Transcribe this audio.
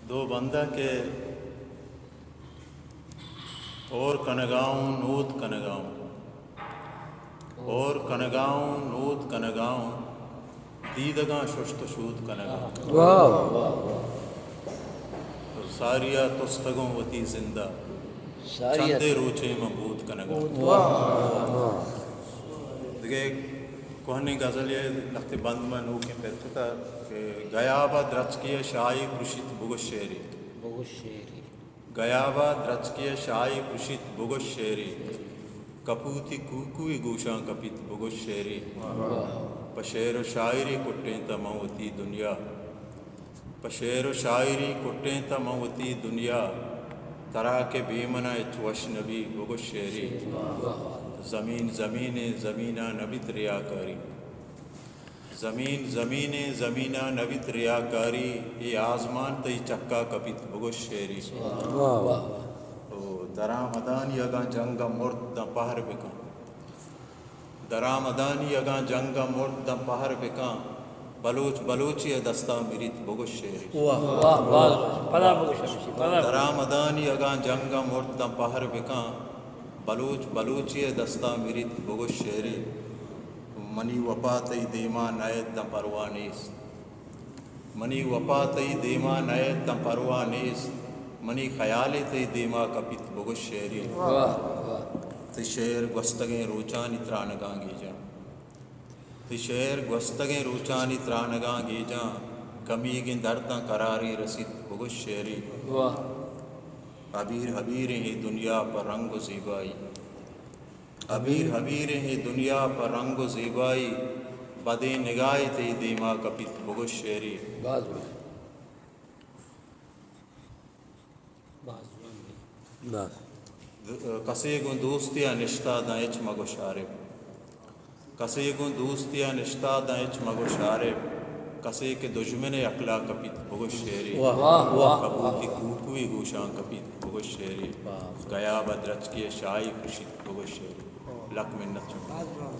دو بندہ کہ ہور کنگا اوں، نود کنگا اوں۔ ہور کنگا اوں، نود کنگا اوں، دیدگاں ششت و شود کنگا اوں۔ واہ، واہ، واہ۔ ساری ءَ تستگوں وتی زند ءَ، ساری ءَ چندے روچے من بود کنگا اوں۔ واہ، واہ۔ دگہ کوہنیں غزلے، لہتے بند من نوکیں پر کتا کہ گیاب ءَ درچکے ءَ شاہی پرشیت بگوش شعرے۔ بگوش شعرے۔ گیاب ءَ درچکے ءَ شاہی پرشیت بگوش شعرے۔ کپوتی کوکوئے گوشاں کپیت بگوش شعرے۔ پہ شعر و شاعری کٹینتہ من وتی دنیا۔ پہ شعر و شاعری کٹینتہ من وتی دنیا۔ ترا کہ بے منا ہچ وش نبی بگوش شعرے۔ زمین زمینیں، زمینا نبیت ریاکاری۔ زمین زمینیں، زمینا نبیت ریاکاری، اے آزمان تئی چکا کپیت بگوش شعرے۔ واہ، واہ۔ او درآمدانی اگاں جنگ ءَ مرد داں پہر بکن۔ درآمدانی اگاں جنگ ءَ مرد داں پہر بکن، بلوچ بلوچی ءِ دستا مریت بگوش شعرے۔ واہ، واہ، واہ۔ پدا بگوش ہمیشی، پدا بگوش۔ درآمدانی اگاں جنگ ءَ مرد داں پہر بکن، بلوچ بلوچی ءِ دستا مریت بگوش شعرے۔ منی وپا تئی دیما نئیت داں پرواہ نیست۔ منی وپا تئی دیما نئیت داں پرواہ نیست۔ منی خیالے تئی دیما کپیت بگوش شعرے۔ واہ، واہ۔ تئی شعر گوستگیں روچانی ترانگاں گیجاں۔ تئی شعر گوستگیں روچانی ترانگاں گیجاں۔ کمیگیں درداں قرارے رسیت بگوش شعرے۔ واہ۔ ہبیر ہبیریں اے دنیا پہ رنگ و زیبائی۔ ہبیر ہبیریں اے دنیا پہ رنگ و زیبائی، بدیں نگاہے تئی دیما کپیت بگوش شعرے۔ باز واہ۔ باز۔ کسے گوں دوستی ءَ نشتہ داں ہچ مگوش عارف۔ کسے گوں دوستی ءَ نشتہ داں ہچ مگوش عارف۔ کسے کہ دژمن ءِ عقلا کپیت بگوش شعرے۔ واہ، واہ، واہ۔ کپوتی کوکوئے گوشاں کپیت بگوش شعرے۔ واہ۔ گیاب ءَ درچکے ءَ شاہی پرشیت بگوش شعرے۔ لک منت شما۔